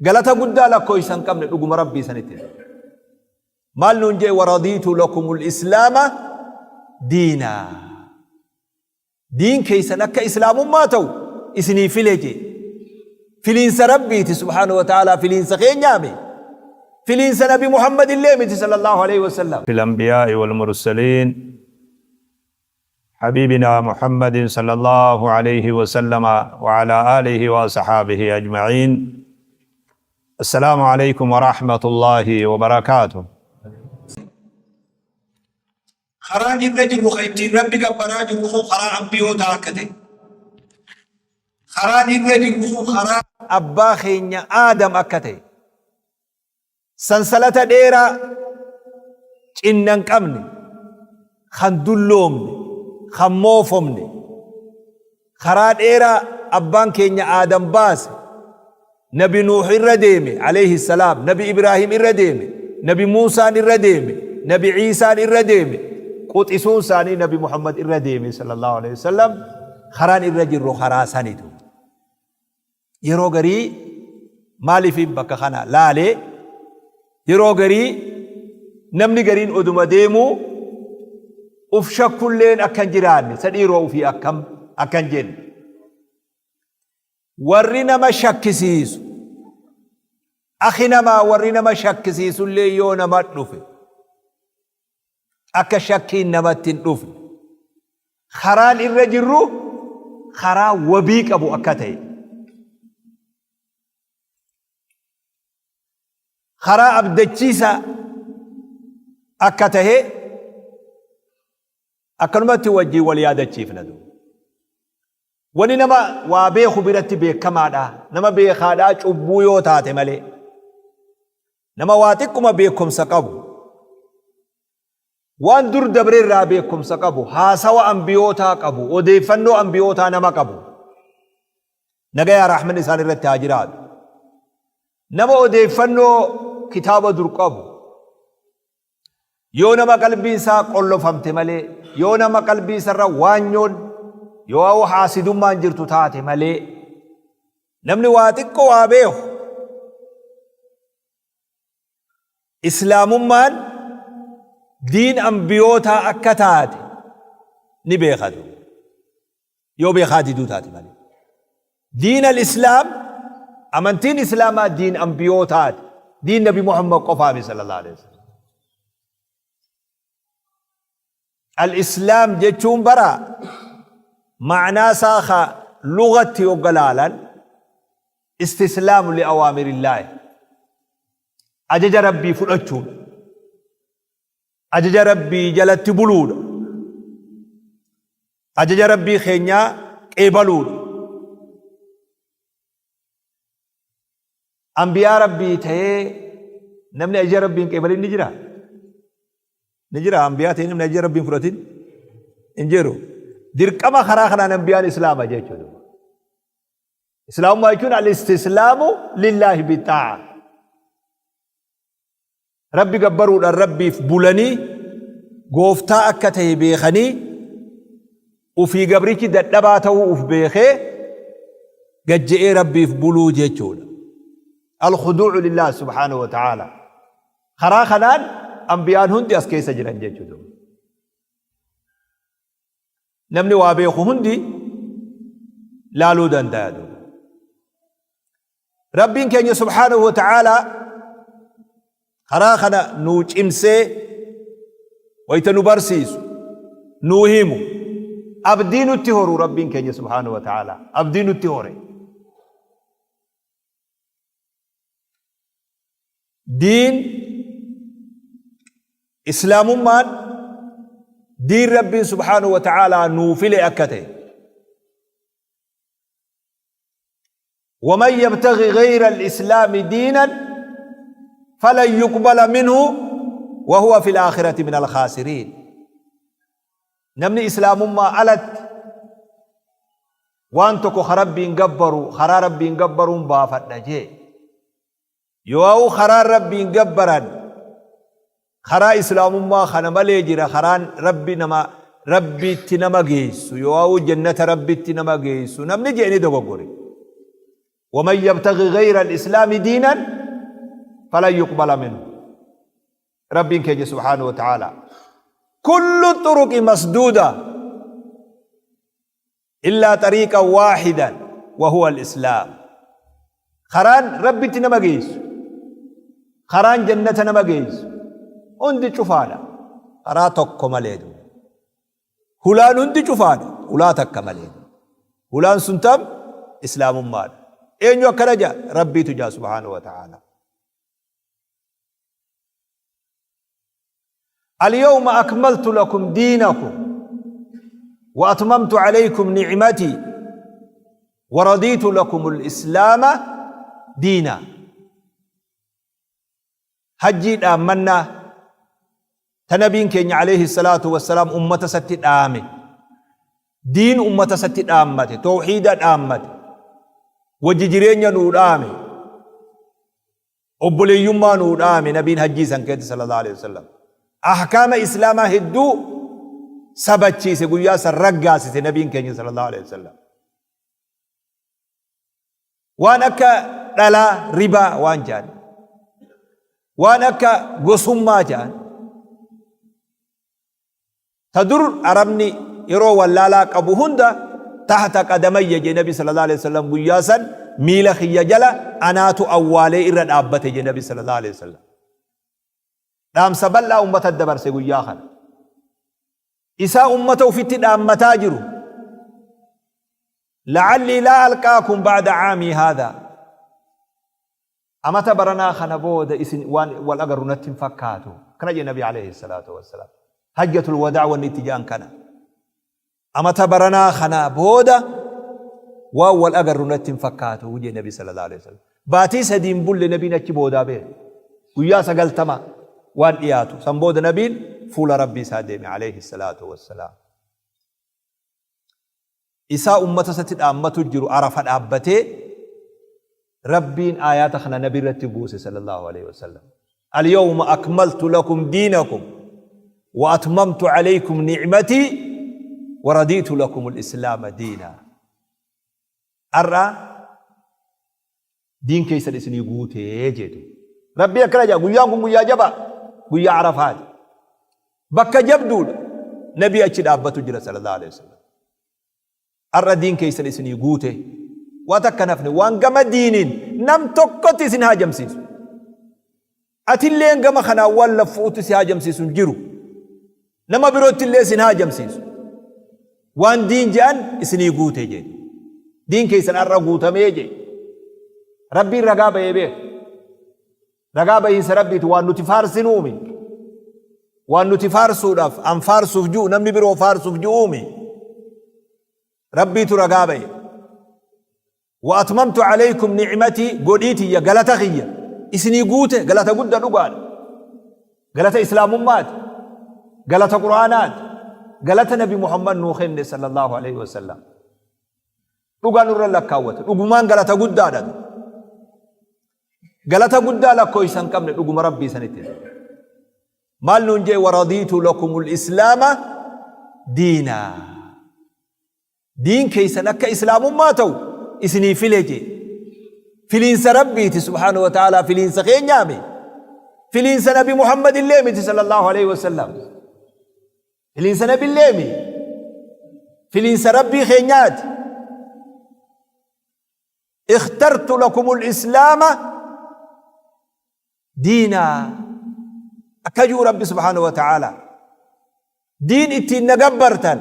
Galata guddaa lakkooysa hin qabne dhuguma Rabbii sanitti. Maal nuun jee waradiitu lakumul islaama diinaa. Diin keessan akka islaamummaa ta'u isinii file jee. Filiinsa Rabbiiti subhaanahu wa ta'aalaa filiinsa keenyaami. Filiinsa Nabi Muhammad illee miti sallallahu alaihi wasallam. في الأنبياء والمرسلين حبيبنا محمد صلى الله عليه وسلم وعلى آله وصحابه أجمعين السلام عليكم ورحمة الله وبركاته Karaan irra jirru kan ittiin Rabbi gabbaraa jirru kun karaa ambiyootaa akka ta'e. Karaan irra jirru kun karaa abbaa keenya Aadam akka ta'e. Sansalata dheeraa cinna hin qabne, kan dulloomne, kan moofomne, karaa dheeraa abbaan keenya Aadam baase, Nabi Nuuh irra deeme, aleyhi salaam, Nabi Ibraahim irra deeme, Nabi Muusaan irra deeme, Nabi Iisaan irra deeme, quxisuun isaanii Nabi Muhammad irra deeme sallallahu aleyhi wasallam, karaan irra jirru karaa sanitu. Yeroo garii maaliif bakka kana laale yeroo garii namni gariin oduma deemuu uf shakkulleen akka hin jiraanne sa dhiiroo ufii akkam akka hin jenne. Warri nama shakkisiisu akhi namaa warri nama shakkisiisullee yoo nama dhufe akka shakkiin namatti hin dhufne karaan irra jirru karaa wabii qabu akka ta'e karaa abdachiisaa akka tahe akkanumatti wajjiin wal yaadachiifna duuba. Wani nama waa beeku biratti beekamaadha. Nama beekaadhaa cubbuu yoo taate malee. Nama waa xiqquma beekumsa qabu. Waan dur dabre irraa beekumsa qabu, haasawa ambiyootaa qabu, odeeffannoo ambiyootaa nama qabu. Nagayaa rahmanni isaan irratti haa jiraatu. Nama odeeffannoo kitaaba dur qabu. Yoo nama qalbiin isaa qollofamte malee, yoo nama qalbii isarra waanyoon, yoo haasidummaan jirtu taate malee, namni waa xiqqoo waa beeku Islaamummaan diin ambiyootaa akka taate ni beekatu. Yoo beekaa diduu taate malee. Diin al-Islaam amantiin Islaamaa diin ambiyootaati. Diin Nabi Muhammad qofaami sallallahu alaihi wasallam. Al-Islaam jechuun bara ma'anaa isaa ka lugatti yogga laalan istislaamu li awaamirillahi ajaja Rabbii fudhachuudha. Ajaja Rabbii jalatti buluudha. Ajaja Rabbii keenyaa qeebaluudha. Anbiyaa Rabbii ta'ee namni ajaja Rabbii hin qeebalin ni jiraa? Ni jira anbiyaa ta'ee namni ajaja Rabbii hin fudhatin? Hin jiru. Dirqama karaa kanaan anbiyaan Islaama jechuudha. Islaamummaa jechuun al-istislaamu lillaahi bixaa'a. Rabbi gabbaruudhaan Rabbiif bulanii gooftaa akka ta'e beekanii ufii gabrichi dadhabaa ta'uu uf beekee gad je'ee Rabbiif buluu jechuudha. Al-khuduu'u lillaah subhaanahu wa ta'aala. Karaa kanaan anbiyaan hundi as keessa jiran jechuudha. Namni waa beeku hundi laaluu danda'a duuba. Rabbiin keenya subhaanahu wa ta'aalaa karaa kana nuu cimsee wayta nu barsiisu nuu himu abdii nutti horu Rabbiin keenya subhaanahu wa ta'aalaa abdii nutti hore. Diin Islaamummaan diin Rabbiin subhaanahu wa ta'aalaa nuu file akka ta'e. Waman yabtaghi ghayra al-islaami diinan falan yuqbala minhu wa huwa fil aakhirati min al-khaasiriin. Namni Islaamummaa alatti waan tokko ka Rabbiin gabbaru karaa Rabbiin gabbaruun baafadha jee yoo'u karaan Rabbiin gabbaran karaa Islaamummaa kana malee jira karaan Rabbi nama Rabbiitti nama geessu yoo'u jannata Rabbitti nama geessu namni jee ni dogoggore. Waman yabtaghi ghayra al-islaami diinan falan yuqbala minhu. Rabbiin keenya subhaanahu wa ta'ala. Kullu turuqi masduuda illaa xariiqan waahidan wa huwa al-islaam. Karaan Rabbitti nama geessu, karaan jannata nama geessu hundi cufaadha. Karaa tokko malee duuba. Hulaan hundi cufaadha. Hulaa takka malee. Hulaan sun tam Islaamummaadha. Eenyu akkana jaa? Rabbiitu jaa subhaanahu wa ta'ala. Alyawma akmaltu lakum diinakum wa atmamtu alaykum ni'matii wa radiitu lakum al-islaama diinaa. Hajjii dhaammannaa ta nabiin keenya alayhi salaatu wassalaam ummata isatti dhaame, diin ummata isatti dhaammate, tawhiida dhaammate, wajji jireenya nuu dhaame, obboleeyyummaa nuu dhaame nabiin hajjii san keessatti sallallahu alayhi wasallam. Ahkaama islaamaa hedduu sabachiise, guyyaa san raggaasise nabiin keenya sallallahu alayhi wasallam. Waan akka dhalaa ribaa waan jedhan. Waan akka gosummaa jedhan. Ta dur Arabni yeroo wallaalaa qabu hunda tahta qadamayya jee Nabi sallallahu alaihi wasallam guyyaa san miila kiyya jala anaatu awwaalee irra dhaabbate jee Nabi sallallahu alaihi wasallam. Dhaamsa bal'aa ummata dabarse guyyaa kana. Isaa ummata ufitti dhaammataa jiru. La'allii laa alqaakum ba'da caamii haadhaa. Amata baranaa kana booda isin waan wal agarru natti hin fakkaatu. Akkana jedhe Nabi alayhi salaatu wassalaam. Hajjatul wadaa wanni itti jedhan kana. Amata baranaa kana booda waan wal agarru natti hin fakkaatu jedhe Nabi sallallahu alayhi wasallam. Baatii sadiin bulle Nabiin achi boodaa beeku. Guyyaa 90 waan dhiyaatu. San booda Nabiin fuula Rabbii isaa deeme alayhi salaatu wassalaam. Isaa ummata isatti dhaammatu jiru Arafa dhaabbatee Rabbiin aayaata kana Nabi irratti buuse sallallahu aleyhi wasallam. Alyawma akmaltu lakum diinakum wa atmamtu aleykum ni'matii wa radiitu lakum al-islaama diina. Ar'a diin keessan isinii guutee jedhu. Rabbii akkana jedha, guyyaan kun guyyaa jabaa, guyyaa Arafaati. Bakka jabduudha. Nabii achi dhaabbatu jira sallallahu alaihi wasallam. Ar'a diin keessan isinii guute. Waa takka nafne waan gama diiniin nam tokkotti isin haajamsiisu. Atilleen gama kanaan waan laffu'utti si haajamsiisu hin jiru. Nama birottillee isin haajamsiisu. Waan diin je'an isinii guute jedhe. Diin keessan ar'a guutamee jedhe. Rabbiin ragaa bayee beeka. Ragaa bayiinsa Rabbiiti waan nuti faarsinuumi. Waan nuti faarsuudhaaf an faarsuuf ji'u namni biroo faarsuuf ji'uumi. Rabbiitu ragaa baye. Wa atmamtu alaykum ni'matii godhii tiyya galata kiyya isinii guute galata gudda dhugaadha. Galata islaamummaati. Galata qur'aanaati. Galata nabi Muhammad nuu kenne sallallahu alayhi wasallam. Dhugaa nurra lakkaawwate. Dhugumaan galata guddaadha. Galata guddaa lakkooysa hin qabne dhuguma Rabbii sanitti. Maal nuun jee waradiitu lakumul islaama diinaa. Diin keessan akka islaamummaa ta'u isinii file jee. Filiinsa Rabbiiti subhaanahu wa ta'aalaa filiinsa keenyaami. Filiinsa Nabi Muhammad illee miti sallallahu alaihi wasallam. Filiinsa Nabi illee mi. Filiinsa Rabbii keenyaati. Ikhtartu lakumul islaama diinaa akka ji'u Rabbi subhaanahu wa ta'aalaa. Diin ittiin na gabbartan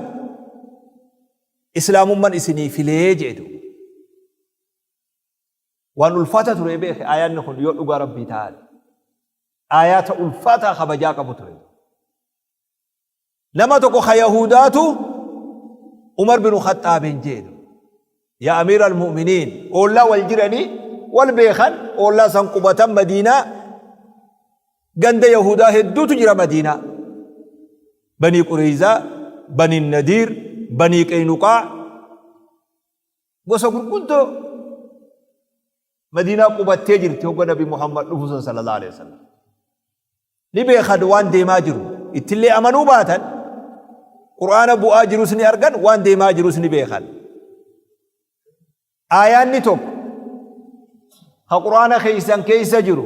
islaamumman isinii filee jedhu. Waan ulfaata ture beeke aayaanni kun yoo dhugaa Rabbii taate. Aayaata ulfaataa kabajaa qabu ture. Nama tokko ka Yahudaatu Umar binu Khaxxaabiin jeedu. Yaa Amiira al-Mu'miniin oollaa wal jiranii wal beekan oollaa san qubatan Madiinaa ganda Yahudaa hedduutu jira Madiinaa. Banii Qureyzaa, Banii Nadiir, Banii Qeynuqaa gosa gurguddoo Madiinaa qubattee jirti hogga Nabi Muhammad dhufu san sallallahu alaihi wasallam. Ni beekan waan deemaa jiru. Ittillee amanuu baatan Qur'aana bu'aa jirus ni argan waan deemaa jirus ni beekan. Aayaanni tokko Ka Qur'aana keeysan keeysa jiru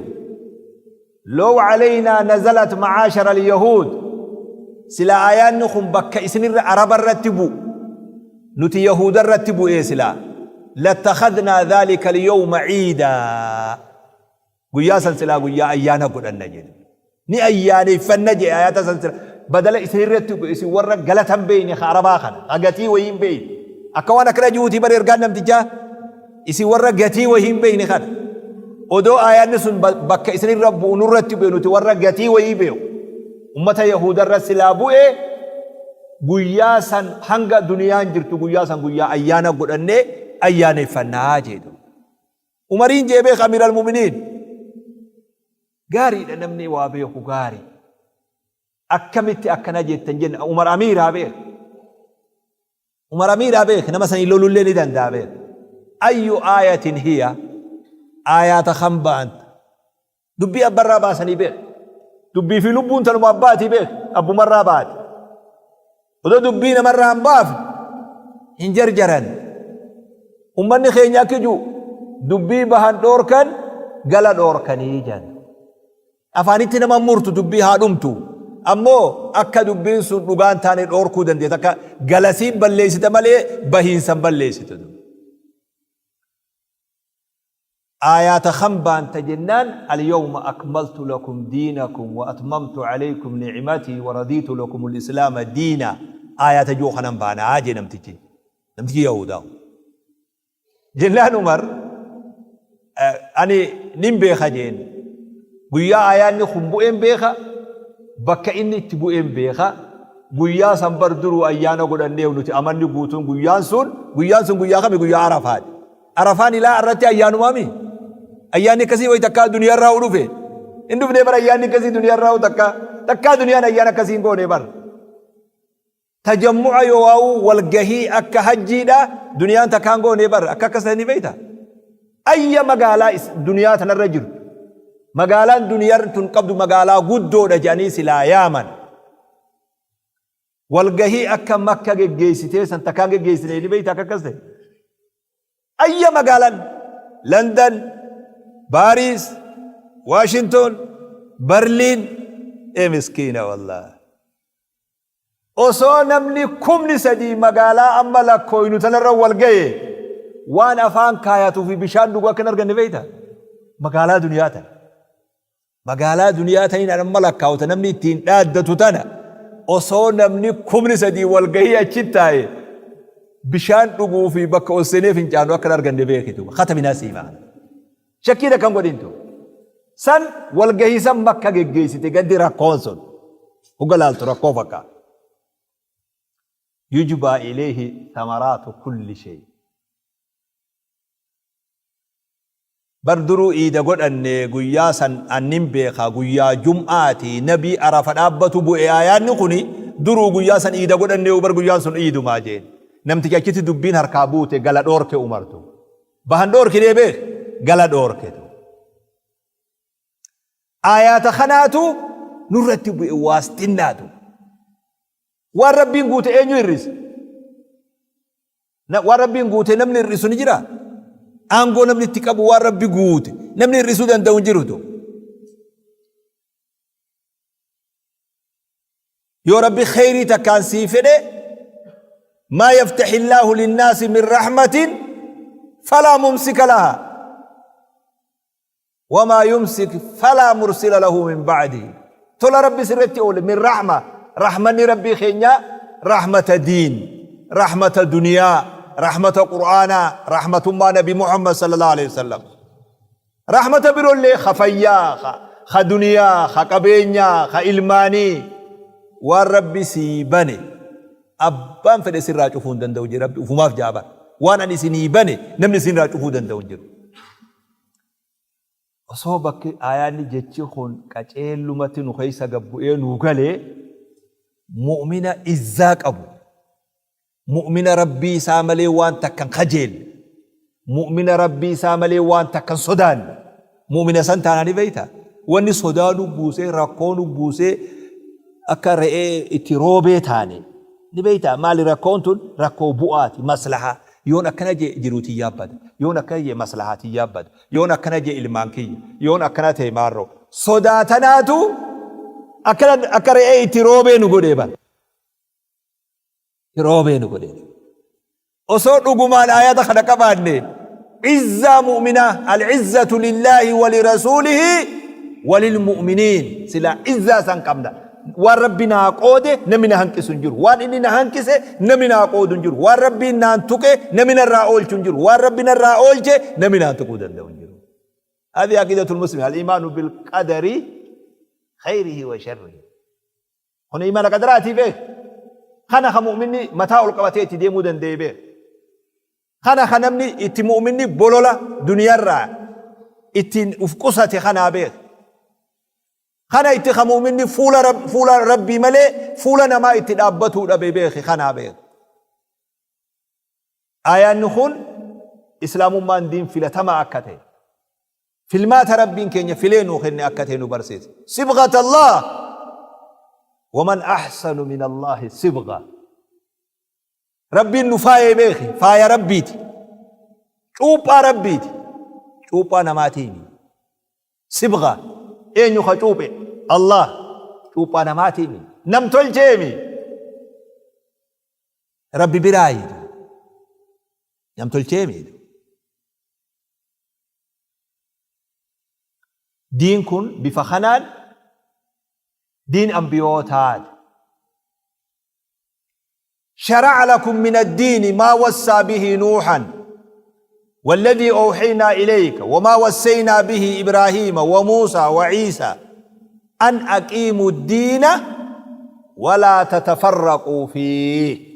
Low caleynaa nazalat macaashara alyahuud silaa aayaanni kun bakka isinirra araba irratti bu'u nuti yahuuda irratti bu'ee silaa lattakhadnaa dhaalika alyawma ciidaa guyyaa san silaa guyyaa ayyaana godhanna jedhe ni ayyaaneeffanna jedhe ayata san sila badala isin irratti bu'e isin warra galata hin beeyne ka arabaa kana ka gatii wayii hin beeyne akka waan akkana jiruutii bar ergaan namtichaa isin warra gatii wayii hin beeyne kana odoo aayaanni sun bakka isin irra bu'u nurratti bu'e nuti warra gatii wayii beeku ummata yahuda irra silaa bu'e guyyaa san hanga duniyaan jirtu guyyaa san guyyaa ayyaana godhannee ayyaaneeffannaa jedhu Umariin jee beeka amiir almuminiin Gaariidha namni waa beeku gaarii. Akkamitti akkana jettan jenna Umar Amiiraa beek. Umar Amiiraa beek nama sanii lolullee ni danda'a beek. Ayyu aayatin hiya aayaata kam ba'anta. Dubbii abbarraa baasanii beek. Dubbii fi lubbuun tanuma abbaatii beek abbumarraa baate. Odoo dubbii namarraa hin baafne hin jarjaran. Ummanni keenya akki jiru dubbii bahan dhoorkan gala dhoorkanii jedhan. Afaanitti nama murtu dubbii haa dhumtu. Ammoo akka dubbiin sun dhugaan taane dhoorkuu dandeetta. Akka galasiin balleessita malee bahiinsa hin balleessitu. Aayaata kam baanta jennaan Alyawma akmaltu lakum diinakum wa atmamtu alaykum ni'matii wa radiitu lakumul islaama diina aayaata ji'u kanan baanaa jee namtichi. Namtichi Yahuudaa kun. Jennaan Umar ani nin beeka jeen. Guyyaa aayaanni kun bu'een beeka bakka inni itti bu'een beeka guyyaa san bar duruu ayyaana godhannee nuti amanni guutuun guyyaan sun guyyaan sun guyyaa kami guyyaa Arafaati. Arafaan ilaa arratti ayyaanumaami. Ayyaanni akkasii wayi takkaa duniyaarraa u dhufe. Hin dhufnee bara ayyaanni akkasii duniyaarraa u takkaa. Takkaa duniyaan ayyaana akkasii hin goone bara. Tajammu'a yoo waa'u walgahii akka hajjiidha duniyaan takkaa hin goone bara. Akka akkas ta'e ni beekta. Ayya magaalaa duniyaa tanarra jirtu. Magaalaan duniyaan tun qabdu magaalaa guddoodha jedhanii silaa yaaman. Walgahii akka Makka geggeessitee san takkaan geggeessine ni beekta akka akkas ta'e. Ayya magaalaan London, Paris, Washington, Berlin ee miskiina wallah. Osoo namni 3000 magaalaa amma lakkooynu tanarra wal gahe waan afaan kaayatuu fi bishaan dhugu akka hin arganne beekta? Magaalaa duniyaa tana. Magaalaa duniyaa taniin an amma lakkaa'u ta namni ittiin dhaaddatu tana osoo namni 3000 walgahii achi taa'e bishaan dhuguu fi bakka ol seenee fincaanu akka hin arganne beekitu. Kataminaa siimaa kana. Shakkiin akkan godhintu. San walgahii san makka geggeessite gandi rakkoon sun. Hogga laaltu rakkoo fakkaata. Yujbaa ilayhi thamaraatu kulli shay. Bar duruu iida godhanne guyyaa san an nin beeka guyyaa jum'aati nabii arafa dhaabbatu bu'e aayaanni kuni duruu guyyaa san iida godhanneeyu bar guyyaan sun iidumaa jeen namtichi achitti dubbiin harkaa buute gala dhoorke umartu bahan dhoorkinee beek gala dhoorketu aayaata kanaatu nurratti bu'e waasxinnaatu waan rabbiin guute eenyu hir'ise Waan Rabbiin guute namni hir'isu ni jiraa? Aangoo namni itti qabu waan Rabbi guute namni hir'isuu danda'u hin jirutu. Yoo Rabbi kheyrii takkaan sii fedhe maa yaftaxillaahu linnaasi min rahmatin falaa mumsika lahaa Wamaa yumsik falaa mursila lahu min ba'dihi. Tola Rabbi sirratti oole min rahma rahmanni Rabbii keenyaa rahmata diin, rahmata duniyaa, rahmata qur'aanaa, rahmatummaa Nabi Muhammad sallallahu alaihi wasallam. Rahmata biroollee ka fayyaa, ka duniyaa, ka qabeenyaa, ka ilmaanii waan Rabbi sii bane abbaan fedhe sirraa cufuu hin danda'u jedhe Rabbi ufumaaf ja'a bara. Waan ani isinii bane namni isinirraa cufuu danda'u hin jiru. Osoo bakki aayaanni jechi kun qaceellumatti nu keessa gad bu'ee nuu galee mu'mina izzaa qabu, mu'mina Rabbii isaa malee waan takka hin kajeelle, mu'mina Rabbii isaa malee waan takka hin sodaanne, mu'mina san taanaa ni beeyta. Wanni sodaa nu buusee rakkoo nu buusee akka re'ee itti roobee taane ni beeyta. Maali rakkoon tun rakkoo bu'aati maslahaa. Yoon akkana jee jiruu tiyyaa bada. Yoon akkana jee maslahaa tiyyaa bada. Yoon akkana jee ilmaan kiyya. Yoon akkana ta'e maarroo. Sodaa tanaatu akkana akka re'ee itti roobee nu godhee bara. Roobee nu godhee. Osoo dhugumaan aayata kana qabaanne izzaa mu'minaa al-izzatu lillaahi wa lirasuulihi wa lilmu'miniin silaa izzaa san qabna. Waan Rabbi naa qoode namni na hanqisu hin jiru. Waan inni na hanqise namni naa qoodu hin jiru. Waan Rabbiin naan tuqe namni narraa oolchu hin jiru. Waan Rabbi narraa oolche namni naan tuquu danda'u hin jiru. Hadi aqiidatul muslim al-iimaanu bil qadari khayrihi wa sharrihi. Kun iimaana qadaraatii beek. Kana ka mu'minni mataa ol qabatee itti deemuu danda'e beek. Kana ka namni itti mu'minni bolola duniyarraa ittiin uf qusate kanaa beek. Kana itti ka mu'minni fuula fuula Rabbii malee fuula namaa itti dhaabbatuu dhabe beeki kanaa beek. Aayaanni kun Islaamummaan diin filatamaa akka ta'e Filmaata Rabbiin keenya filee nuu kenne akka ta'e nu barsiisa. Sibghat Allah waman ahsanu min Allahi sibgha. Rabbiin nu faayee beeki. Faaya Rabbiiti. Cuuphaa Rabbiiti. Cuuphaa namaatiimi. Sibgha. Eenyu ka cuuphe? Allah. Cuuphaa namaatiimi. Nam tolcheemi. Rabbi biraayi. Nam tolcheemi. Diin kun bifa kanaan diin ambiyootaati. Shara'a lakum min addiini maa wassaa bihi nuuhan والذي أوحينا إليك وما وسينا به إبراهيم وموسى وعيسى أن أقيموا الدين ولا تتفرقوا فيه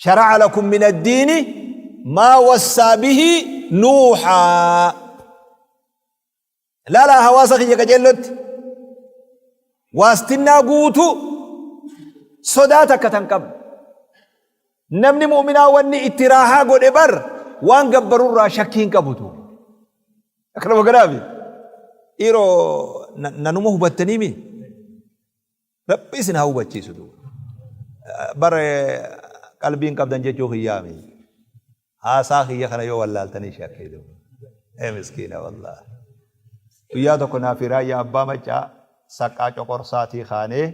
Shara'a lakum min addiini maa wassaa bihi nuuhaa. Laalaa hawaasa kiyya qajeellotti waastinnaa guutuu sodaa takka tan qabne. Namni mu'minaa wanni itti raahaa godhe bar waan gabbarurraa shakkii hin qabutu. Akkanuma kanaafi dhiiroo nanuma hubattaniimi. Rabbi isin haa hubachiisu duuba. Bar qalbiin qabdan jechuu kiyyaami. Haasaa kiyya kana yoo wallaaltanii shakkee duuba. Ee miskiina wallah. Guyyaa tokko naa fi raayyaa abbaa maccaa saqqaa coqorsaatii kaanee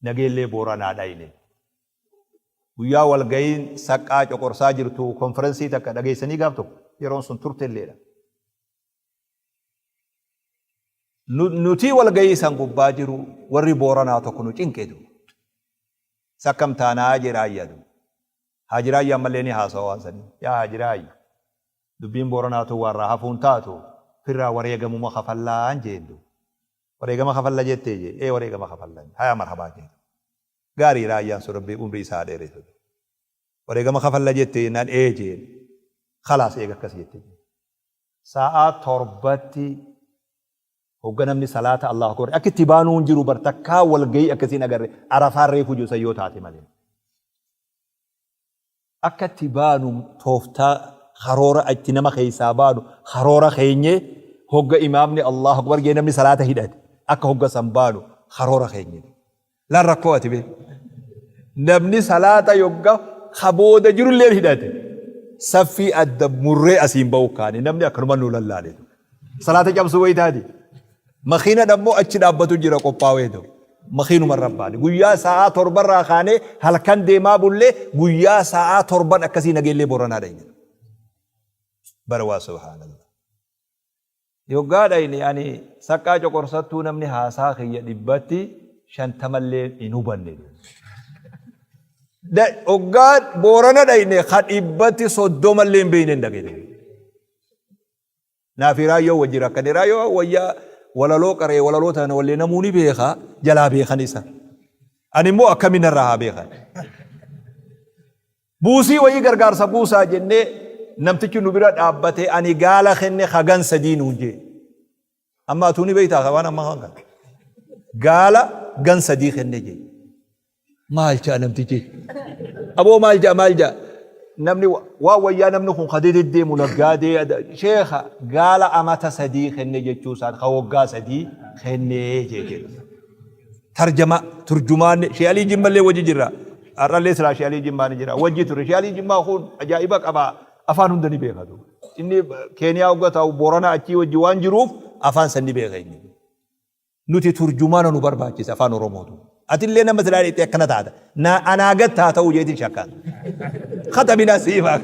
nageellee booranaa dhayne. Guyyaa walga'iin saqqaa coqorsaa jirtu konferensii takka dhageessanii gaaf tokko yeroon sun turtelleedha. Nutii walgahii san gubbaa jiru warri Booranaa tokko nu cinqe duuba. Isa akkam taanaa jee Raayyaa duuba. Haaji Raayyaa ammallee ni haasawa waan sanii. Yaa Haaji Raayya dubbiin Booranaa tun waa irraa hafuu hin taatu firraa wareegamuma kafallaan jeen duuba. Wareegama kafalla jettee jee. Ee wareegama kafallan. Hayaa marhabaa jee duuba. Gaarii Raayyaan sun Rabbi umrii isaa haa dheeressu duuba. Wareegama kafalla jettee jennaan ee jeen. Khalaas eega akkas jette jeen. Sa'aa 7tti hogga namni salaata Allahu Akbar akka itti baanuu hin jiru bar takkaa wal gahii akkasii hin agarre Arafaan reefu jiru san yoo taate malee. Akka itti baanu tooftaa karoora itti nama keessaa baanu karoora keenyee hogga imaamni Allahu Akbar jee namni salaata hidhate akka hogga san baanu karoora keenye. Laal rakkoo ati bee. Namni salaata yogga ka booda jirulleen hidhate. Saffii adda murree asiin ba'u kaane namni akkanuma nu lallaale. Salaata cabsuu wayi taati. Makiinan ammoo achi dhaabbatu jira qophaawee ta'u. Makiinuma irra baane. Guyyaa sa'aa torbarraa kaanee halkan deemaa bullee guyyaa sa'aa torban akkasii nageellee Booranaa dhayne. Bara waa subhaanallah. Yoggaa dhayne ani saqqaa coqorsattuu namni haasaa kiyya dhibbatti shantamallee hin hubanne. Hoggaa Boorana dhayne ka dhibbatti soddomallee hin beeyne hin dhageenye. Naafi Raayyoo wajji rakkane. Raayyoo wayyaa walaloo qaree walaloo tana wallee namuu ni beeka jalaa beekan isa. Ani immoo akkamiin narraa haa beekan. Buusii wayii gargaarsa buusaa jennee namtichi nu bira dhaabbatee ani gaala kenne hagan sadii nuun jee. Amma atuu ni beektaa waan amma kan kana. Gaala gan sadii kenne jee. Maal ja'a namtichi? Aboo maal ja'a maal ja'a? Namni waan wayyaa namni kun kadee deddeemu naggaadee sheekha gaala amata sadii kenne jechuu isaan ka waggaa sadii kennee jee jedhu. Tarjama turjumaanni Shee Alii Jimmallee wajji jirra. Har'allee silaa Shee Alii Jimmaa ni jira. Wajji ture. Shee Alii Jimmaa kun ajaa'iba qaba. Afaan hunda ni beeka duuba. Inni Keeniyaa hogga taa'u Boorana achii wajji waan jiruuf afaan san ni beeka inni. Nuti turjumaana nu barbaachisa afaan Oromootu. Atillee nama silaa dhaqxee akkana taata. Na anaa gad taa ta'uu jeetiin shakka. Khatamina siimaa.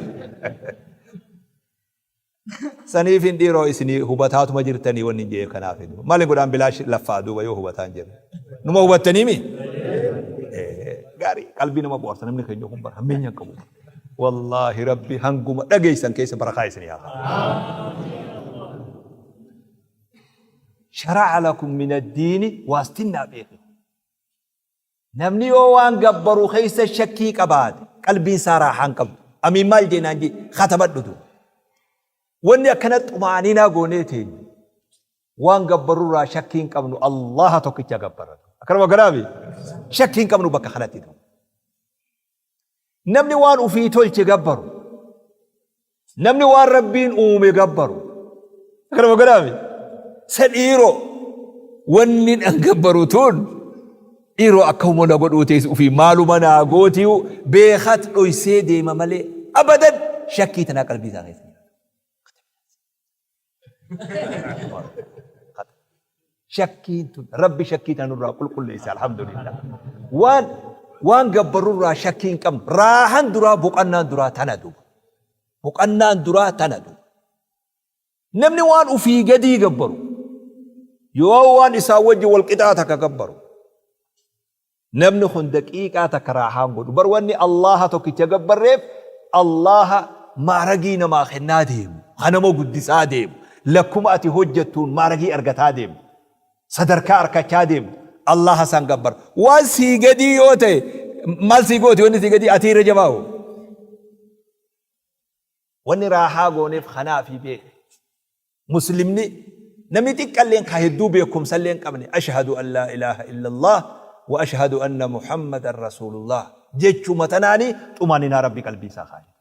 Saniif hin dhiiroo isinii hubataatuma jirtanii wanni hin je'eef kanaaf hin. Maal hin godhaan bilaash laffaa duuba yoo hubataa hin jirre. Numa hubattanii mi? Gaarii qalbii nama bohaarsa namni keenya kun bara hammeenya hin qabu. Wallaahi rabbi hanguma dhageessan keessa barakaa isinii haa kaa'u. Shara'a lakum min addiini waastinnaa beeki. Namni yoo waan gabbaru keessa shakkii qabaate qalbiin isaa raahaa hin qabdu. Amiin maal jee naan jee katabadhu duuba. Wanni akkana xuma'aniinaa goonee teenyu waan gabbarurraa shakkii hin qabnu Allaha tokkicha gabbarra. Akkanuma akkanaami shakkii hin qabnu bakka kanatti duuba. Namni waan ufii tolche gabbaru. Namni waan Rabbiin uume gabbaru. Akkanuma godhaami. Sa dhiiroo wanni an gabbaru tun dhiiroo akkuma na godhuu teessu ufii maaluma naa gootiyu beekat dhoysee deema malee abadan shakkii tanaa qalbii isaa keessa jira. Shakkiin tun Rabbi shakkii tana nurraa qulqulleesse alhamdulillah. Waan waan gabbarrurraa shakkii hin qabnu. Raahan duraa boqannaan duraa tana duuba. Boqannaan duraa tana duuba. Namni waan ufii gadii gabbaru yoo waan isaa wajji wal qixaa takka gabbaru Namni kun daqiiqaa takka raahaa hin godhu. Bar wanni Allaaha tokkicha gabbarreef Allaaha maaragii namaa kennaa deemu, ka nama guddisaa deemu, lakkuma ati hojjattuun maaragii argataa deemtu, sadarkaa arkachaa deemtu, Allaaha san gabbarra. Waan sii gadii yoo ta'e maal sii gooti wanni sii gadii atii irra jabaahu? Wanni raahaa gooneef kanaafi beeki. Muslimni namni xiqqalleen ka hedduu beekkumsallee hin qabne ashhadu an laa ilaaha illallah wa ashhadu anna muhammadan rasuulullah jechuma tanaani xumaaninaa Rabbi qalbii isaa kaayata.